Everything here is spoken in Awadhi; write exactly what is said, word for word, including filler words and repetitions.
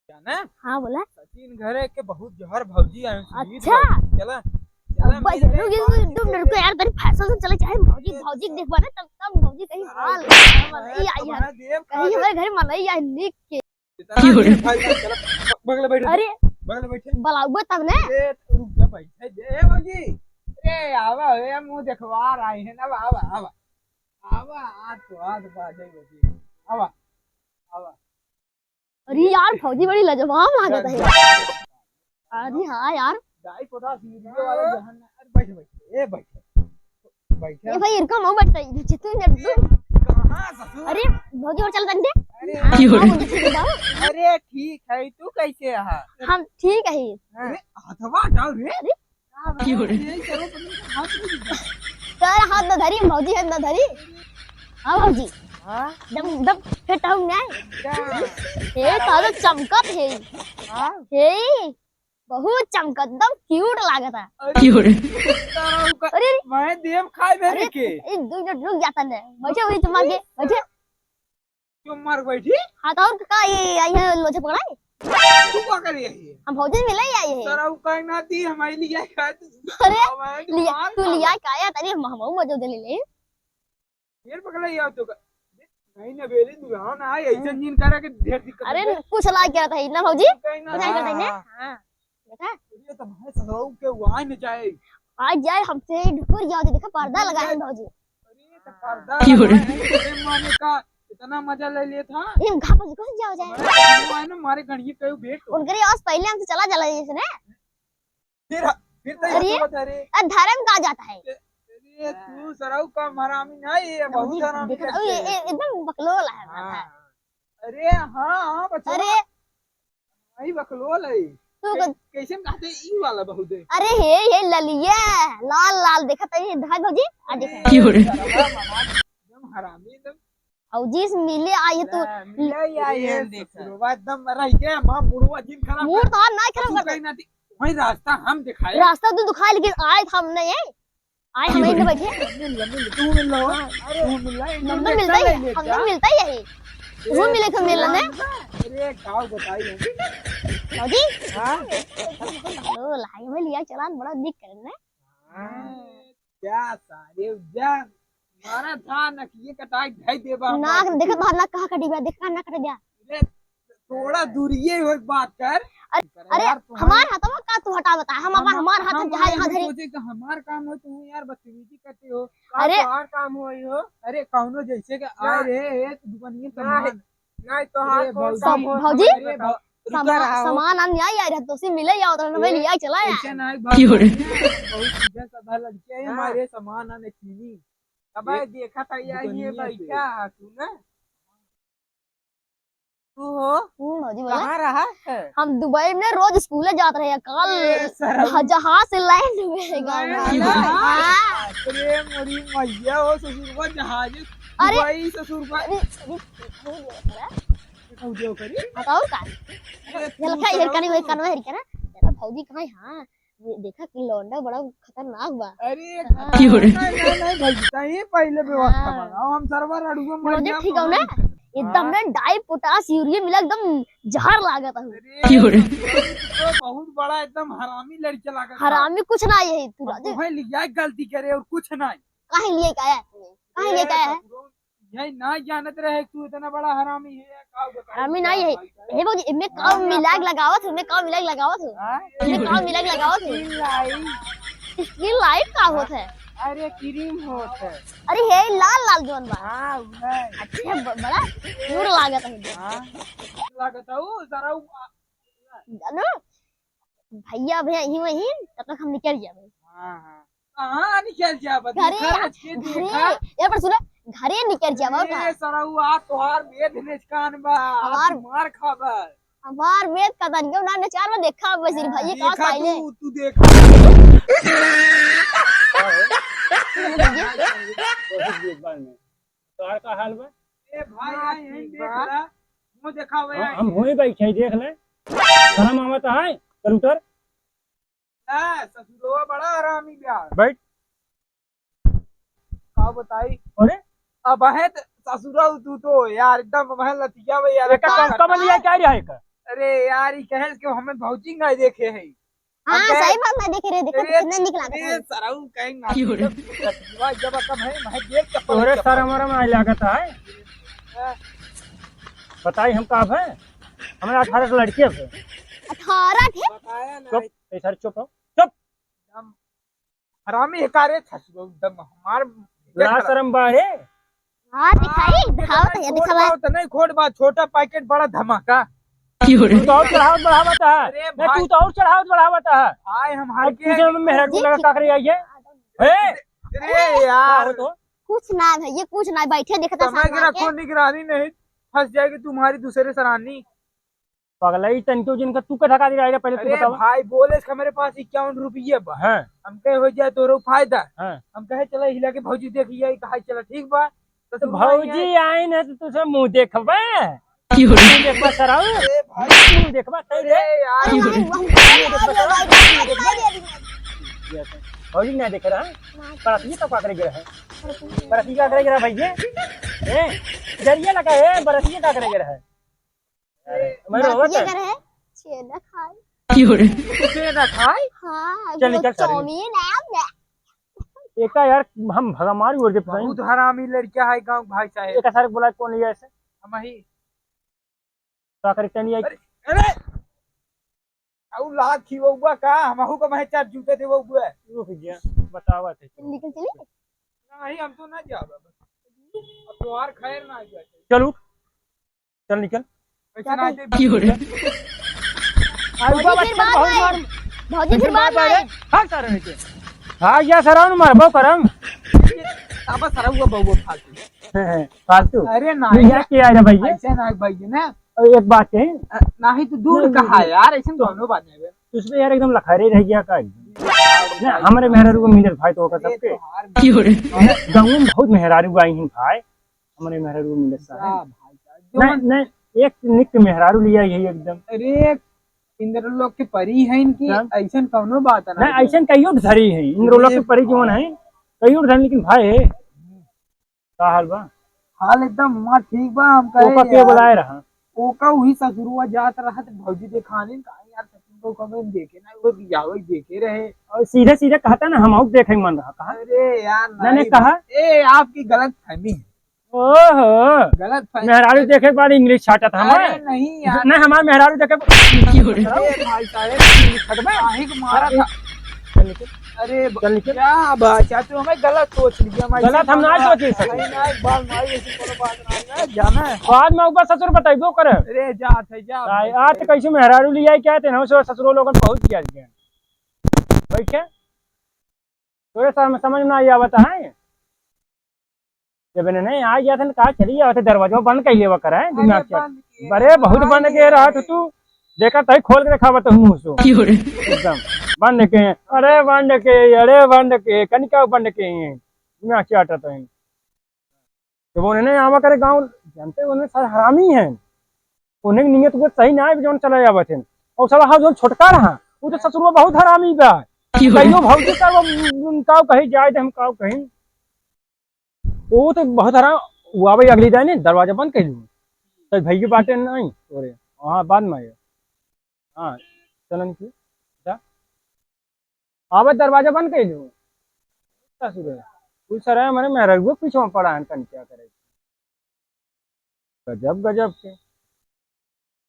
जाना? हाँ, बोला। सचिन घरे के बहुत जहर भौजी आए हैं, सुधीर अच्छा। भौजी। चला, चला, अब्बा, मिल जाए, रुक, रुक, भौजी रुक, से। रुक यार, तनी फैशन से चले, चाहे भौजी, अरे, भौजी के देखबा ना, तब, तब भौजी कहीं साला हाल, भौजी, मनई आई है, तुम्हारा देव कहीं खा हमारे घर मनई आई निक के। इतना की हो रहे? देव खा, चला, बगल बैठ। अरे, बगल बैठे। बुलाउबे तब ने। ए, रुक जा, बैठे दे, ए, भौजी। ए, आवा, ए, मुँह देखवार आए हैं ना, आवा, आवा। आवा, आज तो, आज बाजे भौजी। आवा, आवा। अरे यार, भौजी बड़ी लाजवाब लागत है। अरे हाँ यार। डाई पोटाश यूरिया वाला जहर ना, अरे बैठ, बैठ, ए बैठ। बैठ। ए भाई, इनका मुंह बैठता है, जितने ने ए, कहाँ ससुर? अरे, भौजी और चल तंटे। अरे, हाँ, की हो हाँ, रही? भौजी, ठीक है, जाओ। अरे, ठीक है, तू कैसे है? हम ठीक है। हाँ। अरे, हथवा डाल रे। अरे, का यही करो, तुम हाथ नहीं दीजिए। तोरा हाथ न धरी, भौजी हाथ न धरी। हाँ भौजी। हाँ? दम, दम, फिट हो ना? क्या? ए, तारो चमकत है। हाँ? हे, बहुत चमकत, एकदम cute लागत है। अरे, की हो रहे? तारा का अरे, अरे, मैं देव खाए में अरे, लेके। ए, दो मिनट रुक जाता ने। बैठे हुई तुम्हारे, बैठे। क्यों मार बैठी? हाँ, तो और का, ये आई है लोचे पकड़ाई? तू का करे यही? हम भौजी से मिले ही आई है। सर, उ काहे ना दी, हमारे लिए आई खाए तू। अरे, हमारे लिए, मार तू खावा। लिए आई का, या तनी हम, हम मौजूद ले ले। फिर पकड़ा ही आओ तो का। नहीं ना बेली दुल्हन आई, ऐसे हाँ। नींद करा के ढेर दिक्कत अरे, है। कुछ ला के रहता है ना भौजी? काहे ना कुछ ला के रहता है ना? हाँ। हाँ। देखा? ये तो भाई ससुराल के वाइन जाए। आज जाए हमसे ढुकुर जाओ, देखा पर्दा लगा है भौजी। अरे तो पर्दा की हो रही? लगा है, अरे माने का इतना मजा ले लिया था। ये घापा से कैसे जाओ जाए? हमारे गाँव में ना मारे गणिये कई भेंट हो। उनकरे आवाज पहले हमसे चला जाला जैसे ना। फिर, फिर तो ये अरे, तो बता रे। अ, धर्म का जाता है? अरे तू सराऊ का हरामी नहीं है, बहुत भौजी हरामी दिख रहा है, करते ये, हैं। ये एकदम बकलोल है हाँ। माथा। अरे हाँ, हाँ, बचवा। अरे। भाई बकलोल है। तू कै-, बत- कैसे में कहते हैं, ई वाला बहुत है। अरे हे, हे ललिया, लाल लाल देखत है, ये धार भौजी, आ देखा। की हो रहे? एकदम हरामी, एकदम। भौजी से मिले आई है तू। ले, मिले आई है, अरे, देखा। ससुरवा एकदम रह गया, माँ बुढ़वा जिन खराब मूड कर। तो और ना खराब तू कर। कहीं ना थी, वही रास्ता हम दिखाए। रास्ता तू दिखाए, लेकिन आए तो हम नहीं है। आए हम यहीं बैठे। मिल ले, मिल ले, तू मिल लो। हाँ। अरे, तू मिल ले, हम तो मिलता ही है, हम तो मिलता ही है। तू मिले तो मिल लेने। अरे, गाँव बताई है। भौजी? हाँ? लो, लाई में लिया चलान बड़ा दिख कर ने। हाँ। क्या सारे उज्जैन? मारा था नकिए कटाई ढाई देबा हम नाक। देखत बाहर नाक कहाँ कटी बा? देख कहाँ नाक कट गया। अरे, थोड़ा दूरिये हो बात कर। अरे, अरे, यार, तुम्हारे हमार हाथवा का तू हटा बता? हम अपन, हमार हाथ हम जहाँ, यहाँ धरी। सोचे कि हमार काम हो, तुम यार बदतमीजी करते हो। का अरे, तोहार काम हो, हो? अरे, कौनो जैसे कि ना। आ रे, ए, दुकानिये ना, सामान। नहीं, तोहार अरे, कौन भौजी, काम हो? भौजी, अरे, भौ-, रुका समा-, रहा हो। सामान आन नहीं आया, तो उसे मिले या उधर में लिया चला या। ऐसे नहीं, भौजी, बहुत सीधा साधा लड़की है हाँ। हमारे, सामान आने चीनी। अबे, ये देखा था, ये दुकानिया पे। बैठा है तू ना? तू हो? हम्म, भौजी बोला। कहाँ रहा है? हम दुबई में रोज स्कूल जात रहे, कल ए, सरऊ। जहा-, जहाज से लाइन में है गाँव में। लाइन में? हाँ। अरे मोरी मैया हो, ससुरवा जहाज, अरे, दुबई ससुरवा। अरे, अरे, अरे, अरे। तो जो करी? बताओ का? अरे, ये तू लखा, ये सरऊ। कनी, वही कनवा हेरी के ना। तेरा भौजी कहाँ है? हाँ। ये देखा कि लौंडा बड़ा खतरनाक बा। अरे, हाँ। की हो रही? नहीं, नहीं, नहीं, भौजी, तहीं पहले व्यवस्था हाँ। बनाओ, हम सरवा रड़ुआ मर प्रोजेक्ट जाओ, ठीक हो ना? कहाँ? एकदम हाँ। ना डाई पोटाश यूरिया मिला, एकदम जहर लागत है। अरे, की हो रही? तो बहुत बड़ा एकदम हरामी लड़के लागत है। हरामी कुछ ना है, तू अब राजे। तुम्हें लिया गलती करे और कुछ नहीं। काहे लिए का है? काहे लिए का है? ससुरो, यही ना जानत रहे तू इतना बड़ा हरामी है, का बताई हरामी नहीं है। भाई, भाई। हे भौजी, इमे काउ हाँ, मिलाग हाँ। लगावत हो, इमे काउ मिलाग लगावत हो। हाँ? इमे काउ मिलाग लगावत हो। स्किन लाइट। स्किन लाइट का होत है? अरे क्रीम होत है। अरे हे लाल लाल जोन बा। हाँ, उहे। अच्छा, ब-, बड़ा दूर लागत है। हाँ। लागत है, ओ, जरा उ-, जानो, भैया, भैया, यहीं वहीं, तब तक हम निकल जाबे। हाँ, हाँ। कहाँ निकल जाबे? घरे, देखा, रच के घरे, देखा। ए पर सुनो, घरे निकल जाबे अरे, का? सरऊ, आ तोहार मेद निचकान बा, आ हमार, तू मार खाबे। हमार मेद का तनिको ना निचार में देखा, बस हाँ, भैया का देखा पाइले। तू, तू देखा। बहुत देर बाद में। तोहार का हाल बा? ए भाई, हाँ, आ यहीं ठीक देख बा। ला। मुँह देखावे हाँ, आई। हम वहीं बैठे हैं, देख ले। शर्म आवत है, चल उतर। ए, ससुरवा बड़ा हरामी बा। बैठ। का बताई? अरे? अब है त ससुरा तू तो यार एकदम अब है लतिया बे यार, एका का कम, कम बताई? लिया क्या रहा है का? अरे यार, ई कहे कि हमें भौजी ना देखे है। हाँ, अबे, सही बात ना देखे रहे, देखे अरे, इतना निक लागत अरे, है। सरऊ कहेंगे, क्यों रे? जब, जब कम है, मैं देख चप्पल तोरे चप्पल। सारा हमारा माय लागत है। हाँ। बताई हम का है? हमारा अठारह के लड़की है। अठारह के? बताया ना। चुप, ए सारे चुप हो। चुप। हम हरामी है का रे? छसुआ एकदम हमार लाज शरम बा रे। हाँ, दिखाई, हाँ, दिखाओ तो, ये खोट दिखावा। बा, तो नहीं खोट बा, छोटा पैकेट बड़ा धमाका। क्यों रे? तू तो और चढ़ावत बढ़ावत है। अरे ना, भाई। तू तो और चढ़ावत बढ़ावत है। भाई, हम अब हल्के तुझे हैं। में मेहरा जी, लगा ठीक का करे है। आई है? हे? अरे यार। का हो तो? कुछ ना भैया, कुछ ना, बैठे देखता समझ के सामान रखो, के। निगरानी नहीं फंस जाएगी तुम्हारी दूसरे सरानी। पगलाई तन क्यों जिनका तू कथा का दिला पहले तू अरे बतावा। भाई, बोले इसका मेरे पास इक्यावन रुपये बा। हाँ। हम कहे हो जाए तोरो फायदा। हाँ। हम कहे चला हिला के भौजी देख लिया, कहा चला ठीक बा। तो तो तू भौजी आई ना तो तुझे मुंह देखबे। क्यों रे? मुंह देखबा सराऊ। अरे भाई। मुंह देखबा, सही रे। अरे यार। क्यों रे? भौजी ना देख रहा है। बराती का पकड़े गिरा है। बराती का पकड़े गिरा भैया। ए, जरिया लगा है, बराती का पकड़े गिरा है। अरे, मैं बस रोवत ये है। करे है, छेना खाए। क्यों रे? छेना खाए? हाँ, चल वो निकल सारे। चाउमीन है, मैं एका यार, हम भगा मारी ओर दे बहुत हरामी लड़का है गाँव भाई साहब। एका सारे बोला कौन लिया ऐसे? हम ही। का करे तनी आई? अरे, अरे! अउ लात खिवउबा का? हमहू का मैं चार जूते देवउबा। रुक जा, बतावा थे। निकल चली? नहीं, हम तो ना जाब। अब तोहार खैर ना जाए। चल उठ। चल निकल। ऐसे ना दे। की हो रे? आई भौजी बाबा, फिर चल, बात बहुत आई। मार। भौजी फिर फिर बात बात आई। आई। हाँ, सर, ऐसे। हाँ, या सर, आउन मार, बहु करम। अब सर, वो बहु फालतू। फालतू? अरे, नहीं। नहीं, या क्या है रे भैया? ऐसे ना, भैया ना। और एक बात है। अ, नहीं तो दूर नहीं, कहा नहीं। यार, ऐसे दोनों बात है। उसमें यार एकदम लखारे रह गया का? ना, हमारे मेहरारू को मिलत भाई तो होगा अरे, सबके। तोहार की हो रे? गाँव में बहुत मेहरारू आई हैं भाई। हमरे मेहरारू मिले साहब। हाँ, भाई साहब, जो नहीं, मन नहीं, एक निक मेहरारू लिया यही एकदम। अरे, इंद्रलोक के परी है इनकी, क्या? ऐसन कौनो बात ना नहीं, है। ऐसन कहियो धरी है, इंद्रलोक के अरे परी जवन भाई। है, कहियो धरी, लेकिन भाई है, का हाल बा? हाल एकदम हमार ठीक बा, हम कहे ओका के यार, बुलाए रहा? ओका वही ससुरुआ जात रहा, तो भौजी देखाने का यार, ससुर को कभी देखे ना, वो बियाह देखे रहे। और सीधे सीधे कहता ना, हम आउक देखे मन रहा, कहा? अरे यार, नहीं, नहीं, नहीं, कहा? ए, आपकी गलत फहमी है। ओहो। गलत फहमी। मेहरारू देखे के बाद इंग्लिश छाटत हम। अरे नहीं यार। नहीं, हमार मेहरारू देखे। की हो रे? अरे भाई साहब, इंग्लिश छाटबे? काहे के मारा था? चल निकल। अरे ब-, चल निकल। क्या भाई साहब, तू हमें गलत सोच लिया, मैं गलत ऐसे हम ना बात सोचे नहीं, सके। नहीं, बात नहीं, ऐसी कोनो बात नहीं है, जाना है। बाद में ऊपर ससुर बताइबो करे। अरे जा, थे जा, भाई, भाई आज साहब। तो कैसे मेहरारू लिया है क्या, तेना से ससुरो लोगन पहुंच गया है। भाई क्या? तोरे सम-, समझ में ना आवत है। जब इन्हें नहीं आ गया था ना, कहा चली जावत है, दरवाजा बंद कर लेवा करे, अरे दिमाग से। बंद किए, अरे बहुत बंद किए रहा तो तू, देखा तही खोल के दिखावत हूँ मुंह से। की हो रे? एकदम बंद के, अरे बंद के, अरे बंद के, कनिका बंद के, दिमाग से आटा तो है। जब उन्हें आवा करे गाँव, जानते उन्हें सारे हरामी हैं। उन्हें नियत को सही ना है, जौन चला जावत है। और साला हाँ, जौन छोटका रहा, वो तो ससुरवा बहुत हरामी बा। की हो रे? कहियो भौजी का वो, उनका कहीं जाए दे, हम का कहीं। वो तो बहुत हराम, वो आवे अगली दाई ने, दरवाजा बंद कर लूँ। तो भैया बाटे नहीं, अरे, हाँ, बाद में आए। हाँ, चलन की, जा। आवे दरवाजा बंद कर लूँ। ससुर है। कुछ सर है, हमारे मेहरगुआ पीछे में पड़ा है, कन क्या करे। गजब, गजब के।